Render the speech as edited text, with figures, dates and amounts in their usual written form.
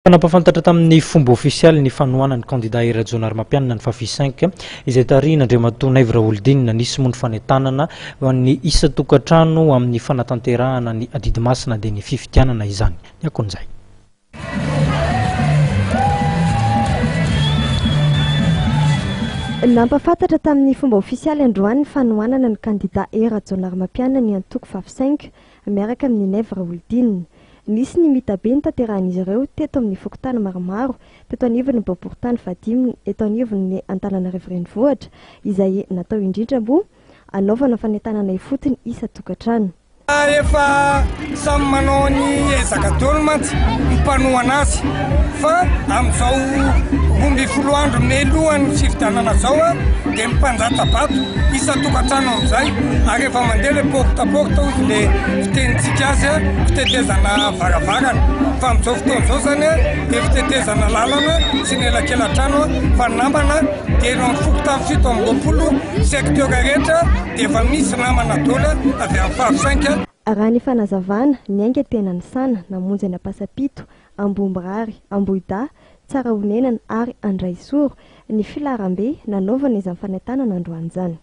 Nampahafantatra tamin'ny fomba ofisialy ny fanohanan'ny kandida Hery Rajaonarimampianina ny Fafi Cinq, izay tarihin'Andriamatoa Naivo Raholdina. Nisy moa ny fanentanana ho an'ny isan-tokantrano amin'ny fanatanterahana ny adidy masina dia ny fifidianana izany. Ny akon'izay. Nampahafantatra tamin'ny fomba ofisialy androany ny fanohanana ny kandida Hery Rajaonarimampianina ny antoko Fafi Cinq miaraka amin'i Naivo Raholdina. Nisy ny mitabe notanterahin'izy ireo teto amin'ny fokontany maromaro teto anivon'ny boriborintany fahadimy eto anivon'ny Antananarivo Renivohitra, izay natao indrindra moa hanaovana fanentanana ifotony isan-tokantrano. Efa samy manao ny ezaka daholo mantsy ny mpanohana azy fa amin'izao 12 andro mialohan'ny fifidianana izao dia ny mpandatsa-bato isan-tokantrano amin'izay ary efa mandeha ilay porte à porte hozy ilay fitenintsika azy, fitetezana varavarana fa amin'izao fotoana izao izany dia fitetezana lalana sy ny elakela-trano fa ny namana dia eo amin'ny fokontany 27 secteur rehetra dia efa misy namana daholo avy amin'ny faha cinq. Raha ny fanazavana, niainga teny Anisana, namonjy any Ampasampito, Ambohimirary, Ambohidahy, Tsarahonenana ary Andraisoro ny filaharambe nanaovana izany fanentanana androany izany.